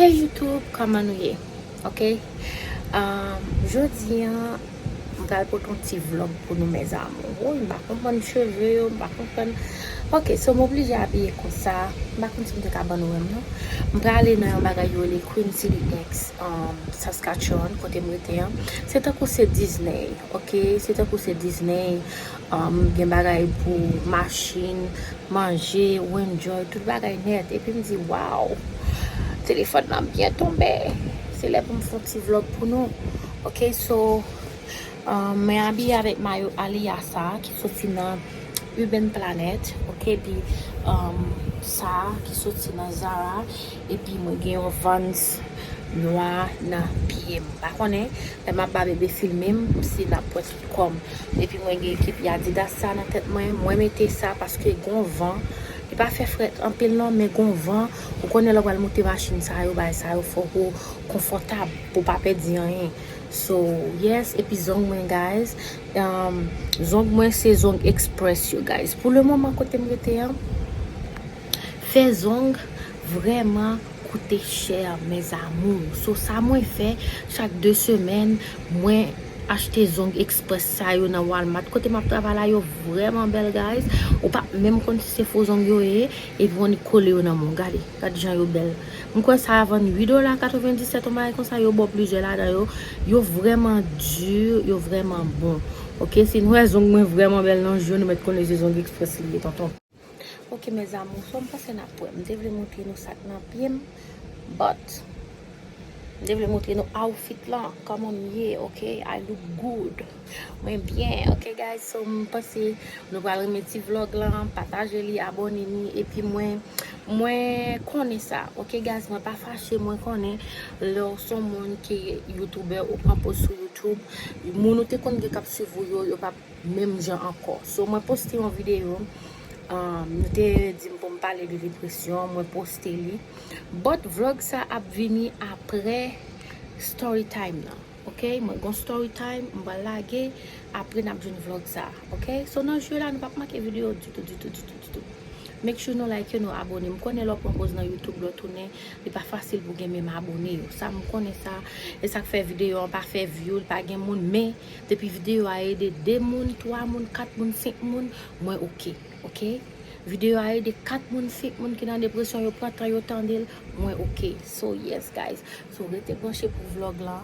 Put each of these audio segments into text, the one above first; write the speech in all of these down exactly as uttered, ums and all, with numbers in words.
Hey YouTube, kòman nou ye? Ok. Um, jodi an, m pral pote yon ti vlog pou nou, mes amours. Woy, m pa konprann cheve yo, m pa konprann. Ok, so m oblije abiye konsa. M pa konn si m te ka ban nou wè m non. M prale nan yon bagay yo rele Queen City X, um, Saskatchewan, kote m rete an. Se tankou se Disney, ok? Se tankou se Disney. Um, gen bagay pou machin, manje, ou enjoy, tout bagay nèt. Epi m di, wow, telefòn nan byen tonbe. Se lè pou m fè yon ti vlog pou nou. Ok, so, um, mwen abiye avèk mayo Aliyah sa, ki soti nan Urban Planet, ok, epi, um, sa, ki soti nan Zara, epi mwen gen yon Vans nwa nan pye m. Pa konnen, lè m ap ba bebe filme m, si n ap wè tout kò m. Epi mwen gen ekip Adidas sa nan tèt mwen. Mwen mete sa paske gon van. Li pa fè frèt anpil non, men gon van. Ou konnen lè w pral moute machin sa yo, bagay sa yo, fòk ou konfòtab pou w pa pèdi anyen. So, yes, epi zong mwen, guys. Um, zong mwen se zong express yo, guys. Pou le moman kote m rete an, fè zong vrèman koute chè, mes amours. So, sa mwen fè, chak de semèn, mwen achte zong express sa yo nan Walmart. Kote m ap travay la, yo vrèman bèl, guys. Ou p ap menm konn si se fo zong yo ye, epi w annik kole yo nan men w. Gade, gade jan yo bèl. M kwè sa vann uit dola katrevenndisèt, yon bagay konsa, yo ba w plizyè ladan yo. Yo vrèman di, yo vrèman bon. Ok, si nou wè zong mwen vrèman bèl nan je w, nou mèt konnen se zong express li ye, tonton. Ok, mes amours, so m panse n ap wè. M te vle montre nou sa k nan pye m, but m te vle montre nou outfit lan, kòman m ye, ok? I look good. Mwen byen, ok, guys? So, m panse nou pral renmen ti vlog lan, pataje li, abòne ni, epi mwen, mwen konnen sa, ok, guys? Mwen pa fache, mwen konnen lè w se yon moun ki youtubè, ou pran poz sou YouTube, moun ou te konn gen k ap swiv ou yo, yo p ap menm jan ankò. So, mwen poste yon videyo, um, nou te di m pou m pale de depresyon, mwen poste li. But vlog sa ap vini apre story time nan. Ok, mwen gon story time, m pral lage, apre n ap jwenn vlog sa. Ok, so nan je la, nou p ap manke videyo ditou, ditou, ditou, ditou. Make sure nou like yo, nou abòne. M konnen lè w pran poz nan YouTube, lè w tounen, li pa fasil pou gen menm abòne yo. Sa, m konnen sa, e sa k fè videyo an pa fè view, li pa gen moun, men depi videyo a ede de moun, twa moun, kat moun, senk moun, mwen ok, ok? Videyo a ede kat moun, senk moun ki nan depresyon, yo pran tan, yo tande l, mwen ok. So, yes, guys. So, rete branche pou vlog lan.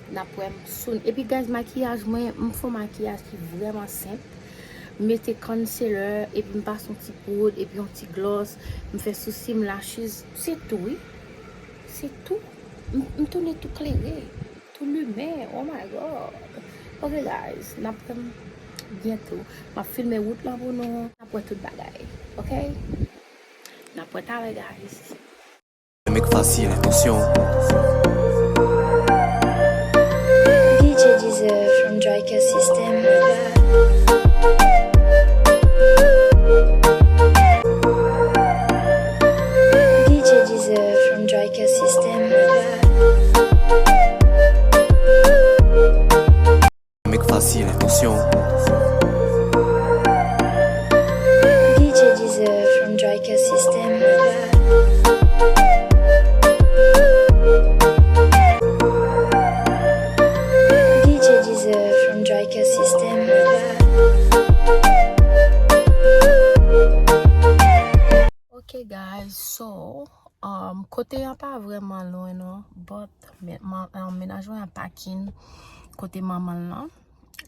N ap wè m soon. Epi, guys, makiyaj mwen, m fè yon makiyaj ki vrèman senp. M mete concealer, epi m pase yon ti poud, epi yon ti gloss. M fè sousi m, lashes. Se tou, wi. Se tou. M, m tounen tou klere. Tou limen. Oh my God. Ok, guys, n ap wè m byento. M ap filme wout lan pou nou. N ap wè tout bagay. Ok? N ap wè talè, guys. Make fasil, attention. D J Deezer from Drycast System. D J Deezer from Drycast System. Make fasil, attention. D J Deezer from Drycast System. D J Deezer from Drycast System. Ok, guys, so, um, kote an pa vrèman lwen non, but men-, man-, um, mennaj mwen an pakin kote manman l lan.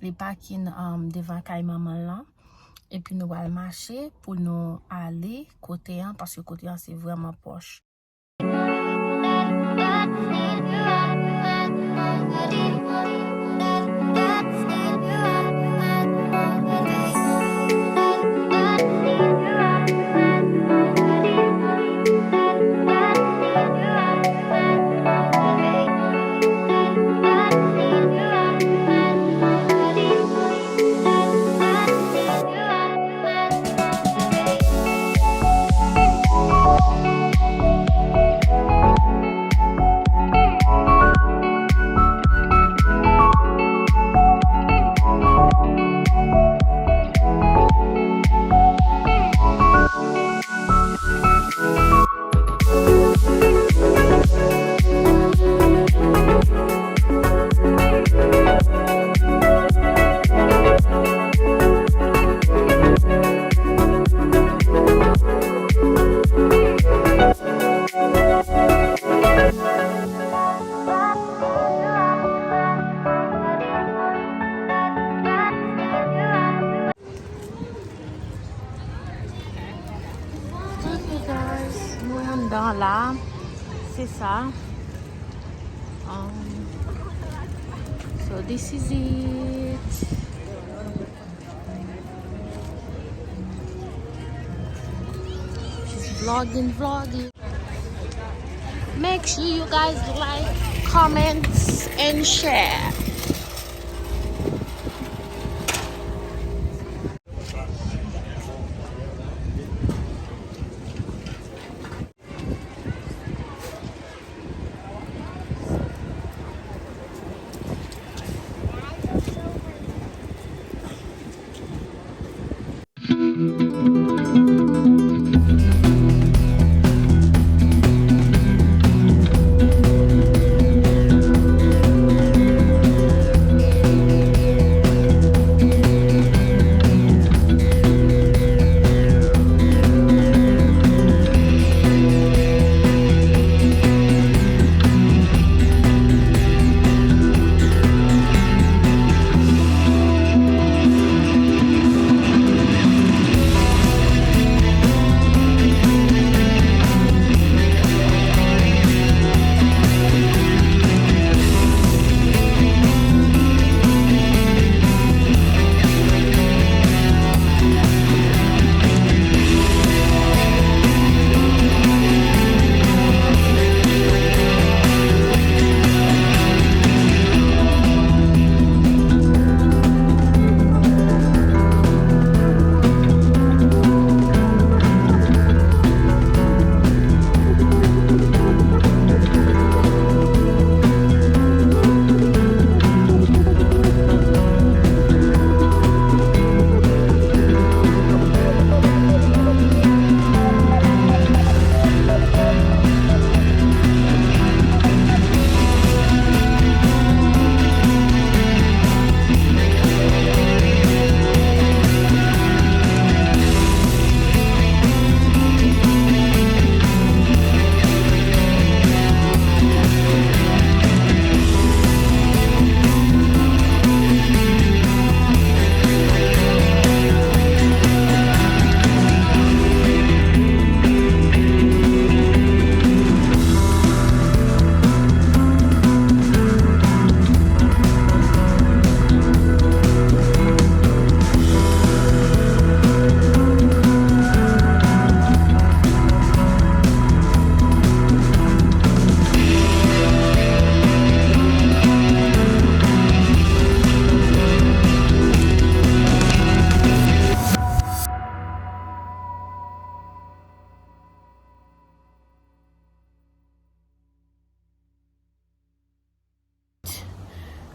Li pakin, um, devan kay manman l lan. Epi nou pral mache pou nou ale kote an, paske kote an se vrèman pwòch. Anndan la, se sa. Um, so this is it. Just vlogging, vlogging. Make sure you guys like, comment, and share.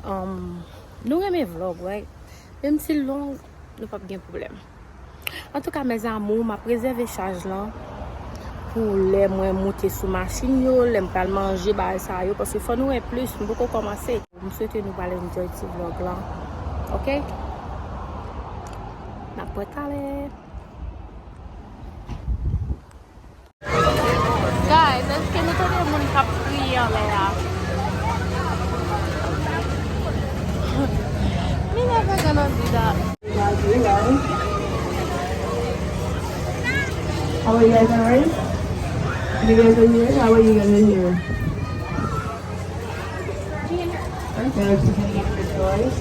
Um, nou renmen vlog, right? Menm si l long, nou p ap gen pwoblèm. Antouka, mes amours, m ap rezève chaj lan pou lè mwen moute sou machin yo, lè m pral manje bagay sa yo, paske fò nou wè plis, m poko kòmanse. M swete nou pral enjoy ti vlog lan. Oke? N ap wè talè. Guys, èske nou tande moun k ap kriye anlè a? Mi never gonna do that. How are you guys, all right? You guys are here? How are you guys are here? Okay, let's begin with the toys.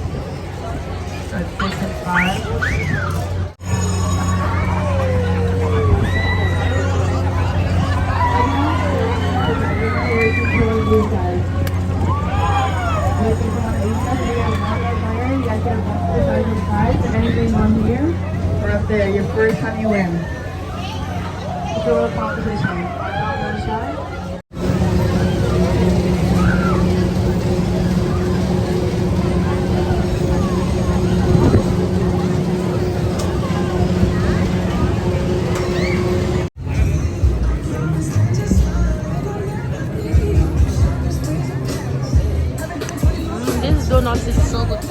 Let's take some five. Anything on here? Or up there, your first time you win. It's a little competition. Don't shy. This donut is so good.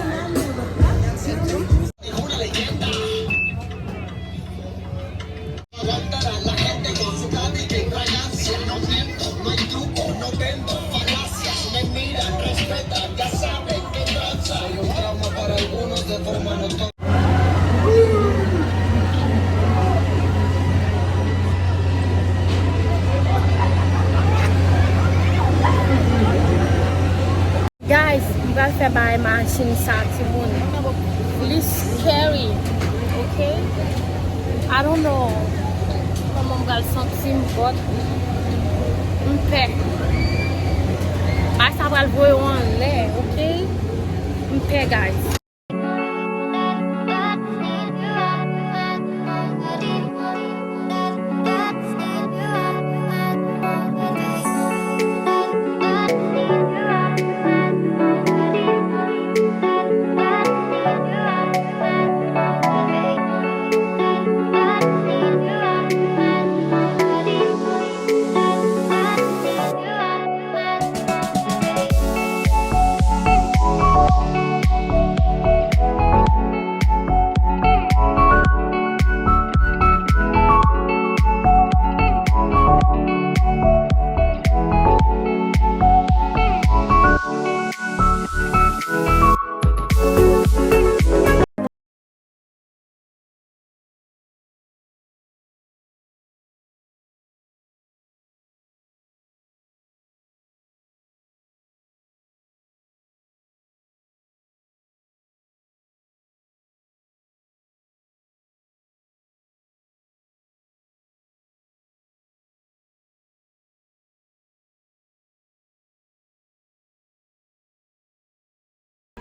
Pral fè bagay machin sa, timoun. Li scary, ok? I don't know kòman m pral santi m, but m pè. Bagay sa pral voye w anlè, ok? M pè, guys.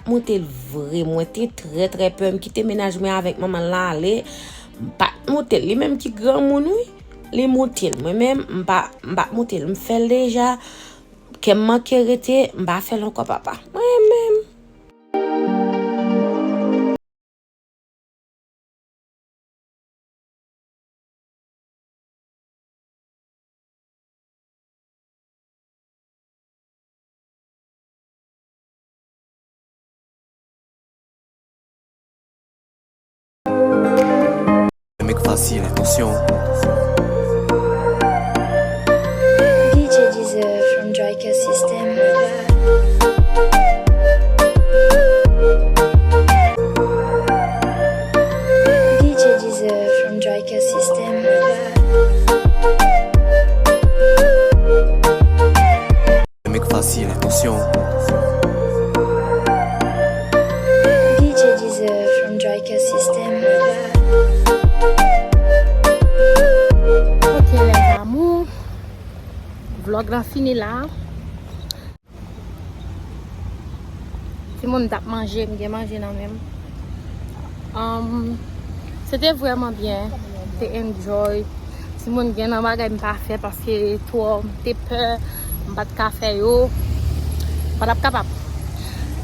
Moute l vre, mwen te trè, trè pè. M kite mennaj mwen avèk manman l ale. M pa t moute l. Li menm ki granmoun, wi. Li moute l. Mwen menm, m pa, m pa t moute l. M fè l deja. Kè m manke rete, m pa fè l ankò, papa. Mwen menm. Make fasil, attention. D J Deezer from Drycast System. D J Deezer from Drycast System. Make fasil, attention. D J Deezer from Drycast System. Ok, les amours. Vlog la fini la. Timoun t ap manje, m gen manje nan men m. Um, se te vrèman byen, m te enjoy. Timoun gen nan bagay m pa fè paske twò m te pè, m pa t ka fè yo. M pa t ap kapab.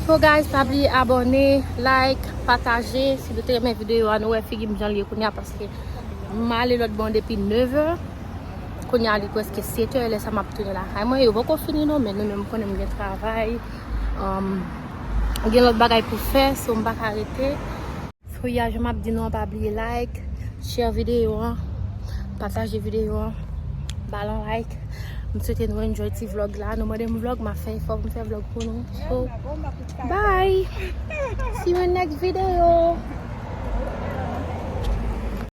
So guys, pa bliye abòne, like, pataje. Si nou te renmen videyo a, nou wè figi m jan l ye kounye a paske m ale lòt bò depi nevè. Kounye a li prèske setè, lè sa m ap tounen lakay mwen. Yo poko fini non, men nou menm konnen m gen travay. Um, gen lòt bagay pou fè, so m pa ka rete. So ya, jan m ap di nou an, pa bliye like, share videyo an, pataje videyo an, ba l yon like. M swete nou enjoy ti vlog la. Nou mande m vlog, m ap fè efò pou m fè vlog pou nou. So, bye! See you in next video!